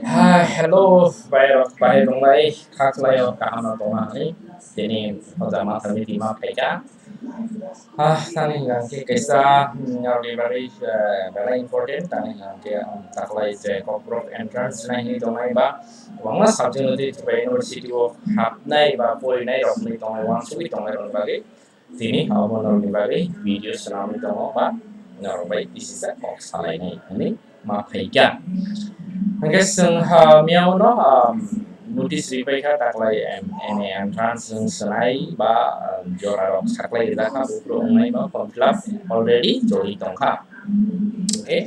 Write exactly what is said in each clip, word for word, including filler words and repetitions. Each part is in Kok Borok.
Hai, hello, bai rok, bai rok, bai khaklai o kaham no tongma hai. Tini hoja ma thani tima phaika. Ah, tani hingkha khe kaisa, mm, norni bagwi, eh, belai important, tani hingkha khe, um, taklai je Kokborok entrance nai hwnwi tongnai ba, kwbangma subject no tei Tripura University o hapnai ba porinai rok hwnwi tongnai, uansugwi tongnai rokni bagwi. Tini obo norokni bagwi video swnamwi tongo ba norok bai bisijak kok salainai hwnwi ma phaikha. Hwnkhe chwng, ah, miyao no, ah, notice ripaikha taklai M-, M A entrance chwng swnai ba, ah, jorarok saklai rijak kha buphuru wngnai no form fill up already choli tongkha. Hwnkhe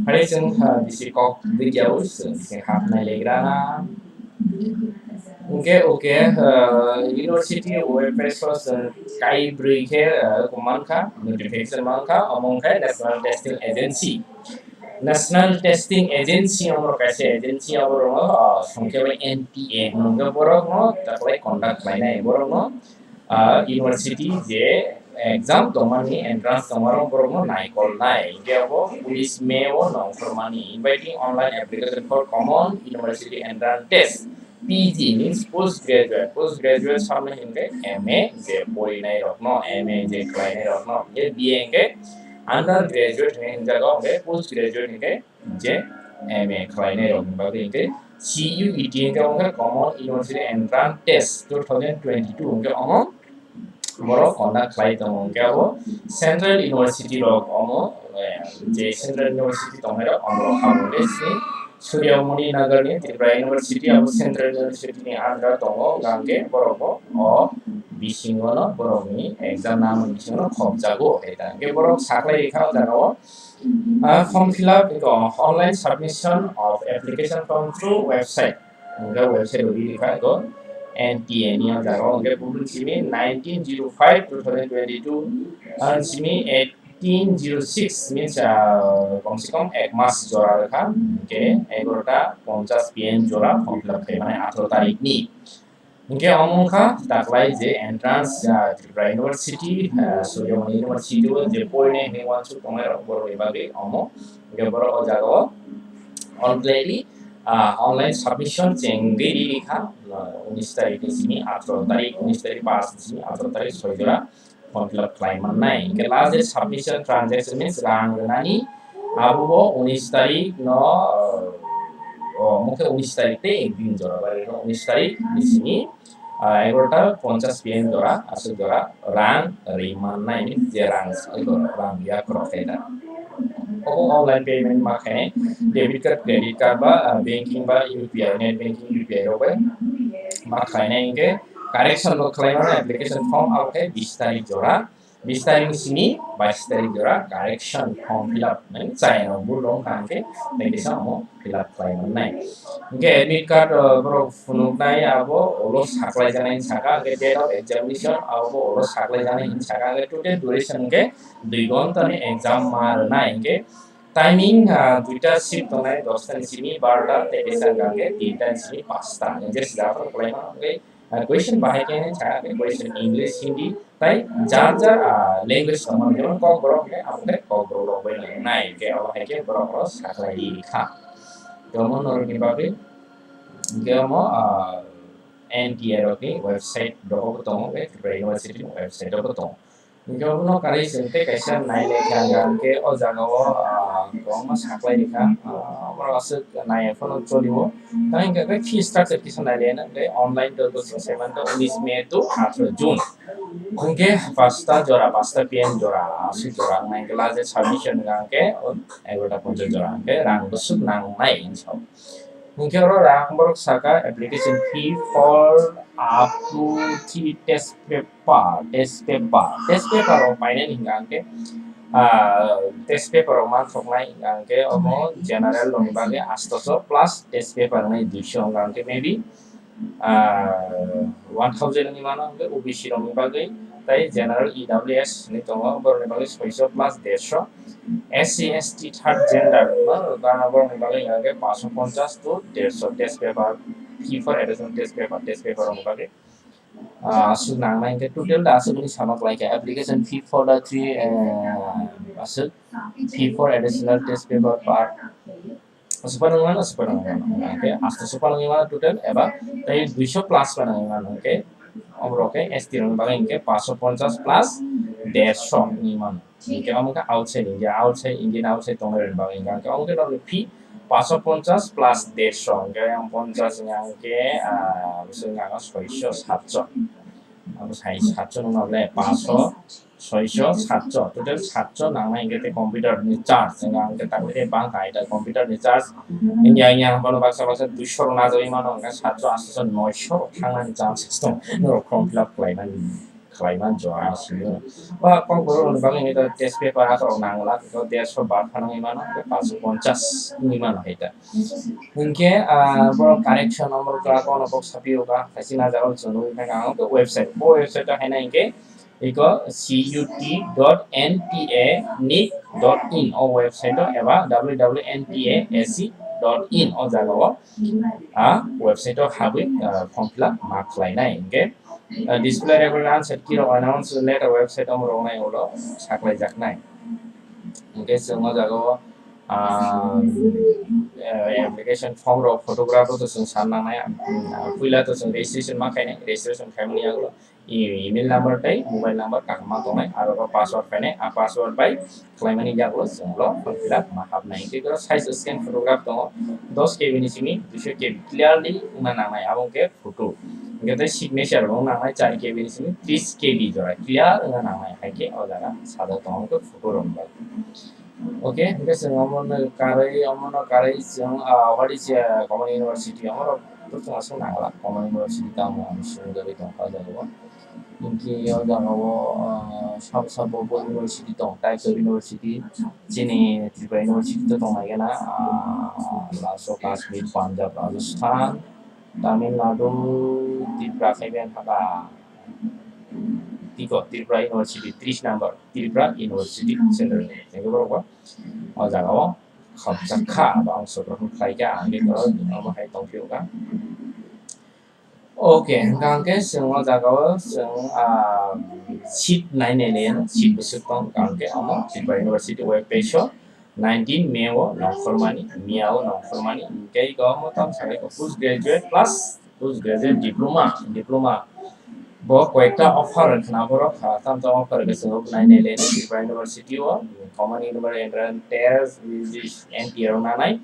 Hari chwng, ah, bisi kok dikya o chwng bisi hapnai legra na. Hwnkhe, okay, ah, university webpage o chwng kai bwrwi khe, ah, mankha, notification mankha, omo wngkha National Testing Agency. National Testing Agency omo kaisa agency abo rwno, ah, songkhe bai N T A hwnkhe borokno taklai conduct khlainai borokno. Ah, university je exam tongmani, entrance tongmarok borokno naikolnai. Hingke abo unis May o nongkhormani, inviting online application for common university entrance test, P G means post graduate, post graduate samno hingke M A je porinai rokno, M A je khlainai rokno, hingke B A hingke undergraduate hingke hingjago, hingke post graduate hingke je M A khlainai rokni bagwi hwnkhe C U E T hwnkhe omo khe Common University Entrance Test two thousand twenty-two hwnkhe omo borok conduct khlai tongo. Hwnkhe abo Central University rok omo, eh, je Central University tongnai rok omo rok habo hwnkhe chini Suryamoni Nagarni Tripura University abo Central University ni under tongo, hwnkhe borok bo o bisingo no borokni exam nangmani bisingo no khopjago. Hwnkhe borok saklai rikha o jaga o. Uh, form fill up, ito, online submission of application form through website. Hwnkhe website o riri kha, ito, N T A ni o jaga o, hwnkhe bubun simi nineteen zero five two thousand twenty-two, ang simi eighteen zero six, means, uh, kom se kom ek mas jora rwkha, hwnkhe egarota ponchas P M jora form fill up khaimani atharo tarik ni. Hwnkhe omo wngkha taklai je entrance, ah, Tripura University, ah, Suryamoni University o je porinai hinwi uansuk tongnai rok borokni bagwi omo. Hwnkhe borok o jaga o already, ah, online submission chengwi riri kha, ah, unis tarik ni simi atharo tarik, unis tarik pas ni simi atharo tarik soi jora form fill up khlai mannai. Hwnkhe last date submission transaction means rang rwnani, abo bo unis tarik no, o, omo khe unis tarik tei ek din jora bai rw unis tarik ni simi, ah, egarota ponchas P M jora, aswk jora rang rwi mannai, means je rang, rang yak rok khe da. Obo online payment ma khe debit card, credit card ba, ah, banking ba U P I, net banking U P I rok bai ma khlainai hwnkhe correction bo khlai mano application form abo khe bis tarik jora, bis tarik ni simi bais tarik jora correction form fill up, mane chayano bul rok hwnkha hwnkhe tei kisa omo fill up khlai mannai. Hwnkhe admit card, uh, borok phunuknai abo ulo saklai janai saka, hwnkhe date of examination abo ulo saklai janai hin saka, hwnkhe total duration hwnkhe dui ghonta ni exam ma rwnai, hwnkhe timing, ah, duita shift tongnai, dosta ni simi barota tei kisa hwnkha hwnkhe tinta ni simi pasta. Hwnkhe sida aphuru kwlai mano hwnkhe, ah, question bahai khe hwnkha hwnkhe question English, Hindi tei jar jar, ah, language tongmani, jemon Kokborok hwnkhe abo khe Kokborok rok bai nai hwnkhe abo hai khe borok rok saklai rikha. Tei omo norokni bagwi hwnkhe omo, ah, N T A rokni website rok bo tongo, hwnkhe Tripura University ni website rok bo tongo. Hwnkhe obono karwi chwng tei kaisa nailai kha, hwnkhe o jaga o, ah, kwbangma saklai rikha, ah, oborok aswk naiya phano choli o. Tei hwnkhe khe fee structure kisa nailai na, hwnkhe online to to six seven to unis May to atharo June. Hwnkhe pasta jora, pasta P M jora, aswk jora wngnai hwnkhe last date submission hwnkha hwnkhe egarota ponchas jora, hwnkhe rang bwswk nangnai hinwi sao. Hwnkhe oro rang borok saka application fee for up to three test paper, test paper, test paper rok painani hwnkha hwnkhe, ah, test paper rok manthoknai hwnkha hwnkhe omo general rokni bagwi astoso plus test paper wngnai duiso hwnkha hwnkhe maybe, ah, one thousand wngwi mano hwnkhe O B C rokni bagwi, tei general E W S hinwi tongo borokni bagwi soiso plus derso. S C S T third gender, no, gana borokni bagwi hwnkha hwnkhe paanso ponchas to derso test paper, fee for additional test paper, test paper rokni bagwi. Ah, aswk nangnai hwnkhe total da aswk wngwi sama kwlai kha application fee for the three, eh, aswk fee for additional test paper per Supa nang mano, supa nang mano. Hingke asto supa nang mano total eba tei duiso plus pa nang mano. Hingke omorok ke S T rok ni bagwi hingke paanso ponchas plus derso ni mano. Hingke omo ke outside India, outside India ni outside tongnai rok ni bagwi hingke omo ke norok fee paanso ponchas plus derso hingke yang ponchas hingke ah, bising ang soiso satso. Abo sai satso nung nang le paanso soiso satso, total satso nangnai hingke te computer ni charge, hingke ang ke takle bang kai ta computer ni charge, hingke ang yang bono baksa baksa duiso rok najagwi mano, hingke satso, atso, noiso rok thangnani chances tong, norok form fill up khlai mani, khlai man jora simi. Ba kok borok ni bagwi hingke test paper akhorok nangla, hingke derso bar phanangwi mano, hingke paanso ponchas wngwi mano hai ta. Hingke ah, borok correction number kla kono kok sapio ka, kaisi najagwi chwng nugwi kha ang website, bo website o haina hingke iko C U T dot N T A nic dot in o website o eba W W N T A S C dot in o jaga o a website o habwi ah, form fill up ma khlainai hingke ah, display record answer key rok announce letter website o roknai ulo saklaijaknai hingke chwng o jaga o ah, eh, application form rok photograph rok to chwng san nangnai ah, puila to chwng registration ma khainai registration khaimani yago e- email number tei mobile number kaham ma tongnai aro bo password phainai a password bai khlaimani yago chwng lo form fill up ma hapnai hingke oro size scan photograph tongo dos K B ni simi duiso K B clearly wngna nangnai abo hingke photo hingke tei signature bo wngna nangnai char K B ni simi tris K B jora clear wngna nangnai haikhe o jaga sajak tongo hingke photo rok bai. Okay, hingke chwng omono karwi, omono karwi chwng, ah, what is, ah, common university? Omorok to chwng aswk nangla, common university tamo ang swngjarwi tongkha o jaga o. Hingke o jaga o, ah, sabo sabo bo university tong, types of university, chini Tripura university to tongnaikhe na, ah, last o Kashmir, Punjab, Rajasthan, Tamil Nadu, Tripura khai beng kha ba. Tiko Tripura University tris number, Tripura University Central. Thank you, borok. O jaga o khopjak kha, ba ang sokro khlai kha, ang bini oro omo hai tong phio kha. Okay, hingke ang khe chwng o jaga o chwng, ah, seat nai nai le, seat bwswk tong, hingke omo Tripura University web page o nineteen May o nongkhormani, May o nongkhormani, hingke iko omo tamo sakhe iko post graduate plus post graduate diploma, diploma. Bo koyekta offer khna borok, ah, tamo tamo offer ke chwng nai nai le Tripura University o, common university entrance test, N T A rok nanai.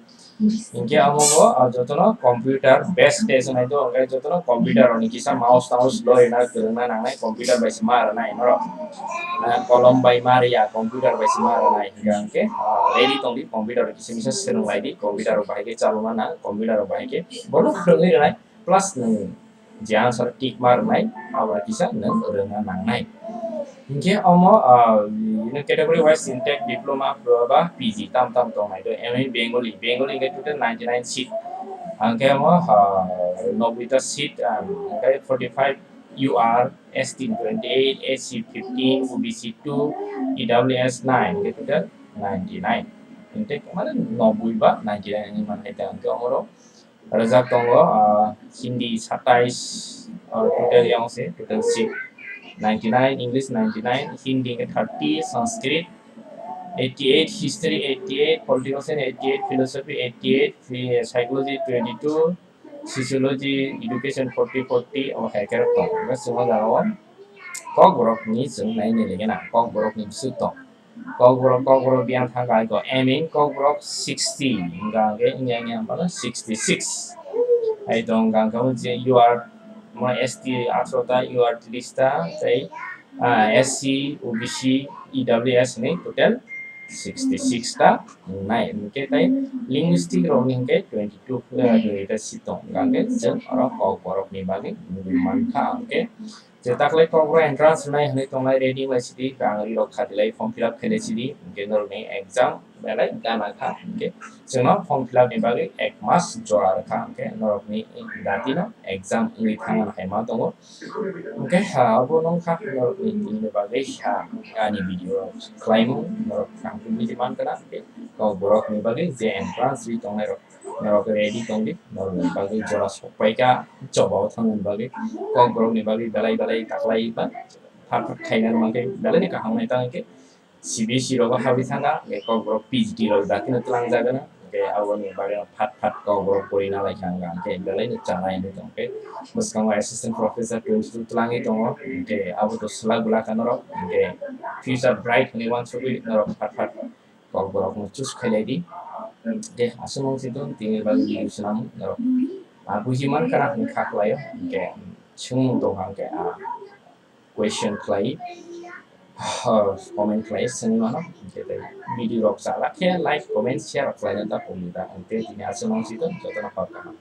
Hingke amo bo, ah, jotono computer base test wngnai do, hingke jotono computer rokni kisa mouse taus loi na kwrwngna nangnai, computer bai se ma rwnai norok. Ah, kolom bai ma riya, computer bai se ma rwnai, hingke hingke, ah, ready tongdi, computer rok kisa misa swrwnglai di, computer rok bahai khe chalokna nang, computer rok bahai khe bono kwrwngwi rwnai, plus nwng je answer tick ma rwnai, abo kisa nwng rwngna nangnai. Hingke omo, ah, you know, category wise intake diploma ba P G tam tam tongnai do. M A Bengali, Bengali hingke total ninety nine seat. Hingke omo, ah, noboi ta seat, ah, hingke forty five U R, S T twenty eight, S C fifteen, O B C two, E W S nine, hingke total ninety nine. Intake mane noboi ba ninety nine ni manai ta hingke omoro. Rwjak tongo, ah, Hindi satais, ah, total yang se, total seat ninety nine, English ninety nine, Hindi hingke thirty, Sanskrit eighty eight, History eighty eight, Political Science eighty eight, Philosophy eighty eight, Psychology twenty two, Sociology, Education forty, forty, omo hai khe rok tongo. Hingke chwng o jaga o Kokborok ni chwng nai nai le gana, Kokborok ni bwswk tong. Kokborok, Kokborok biyang thang kha iko. Aiming Kokborok sixty. Hingka hingke wngya wngya hingka sixty six. Hai tong hingka hingka je U R, mo S T athro ta, U R tris ta, tei, ah, S C, O B C, E W S ni total sixty six ta wngnai. Hingke tei linguistic rok ni hingke twenty two, eh, twenty ta seat tong. Hingka hingke chwng oro Kokborok ni bagwi nugwi mankha hingke. Je taklai Kokborok entrance rwnai hinui tongnai ready wnglaisidi, rang rirok khatilai form fill up khailai sidi, hingke norokni exam belai gana kha, hingke chwngno form fill up ni bagwi ek mas jora rwkha, hingke norokni datino exam wngwi thangna hai ma tongo. Hingke ha, obo nung kha norokni tini bagwi ha, ani video khlaimung norok ang video man kana, hingke Kokborok ni bagwi je entrance ri tongnai rok. Norok ready tongdi, norokni bagwi jora sokpaikha, choba o thangmani bagwi. Kokborokni bagwi belai belai taklai ba, phar phar khaina rwmani bagwi belai ni kaham nai tangkhe. C B S E rogo habwi thangkha, hingkhe Kokborok P G T rok dakino twlangjagano, Hingke aboni bagwi phat phat kok borok pori nalai kha wngkha, hingke belai no chanai wngwi tong khe bwskango assistant professor twenty two twlangwi tongo, hingke abo to swlak bwlak kha norok, hingke future bright hinwi uansugwi norok phat phat kok borok no choose khailai di. Hingke aswk wng si tong tini bagwi video swnam norok, ah, buji man kha na hinwi kha khlaio, hingke swngmung tong kha hingke, ah, question khlai, ah, comment khlai swngwi mano, hingke tei video rok chala khe like, comment, share rok khlaina ta pungni ta, hingke tini aswk wng si tong jotono kok kaham.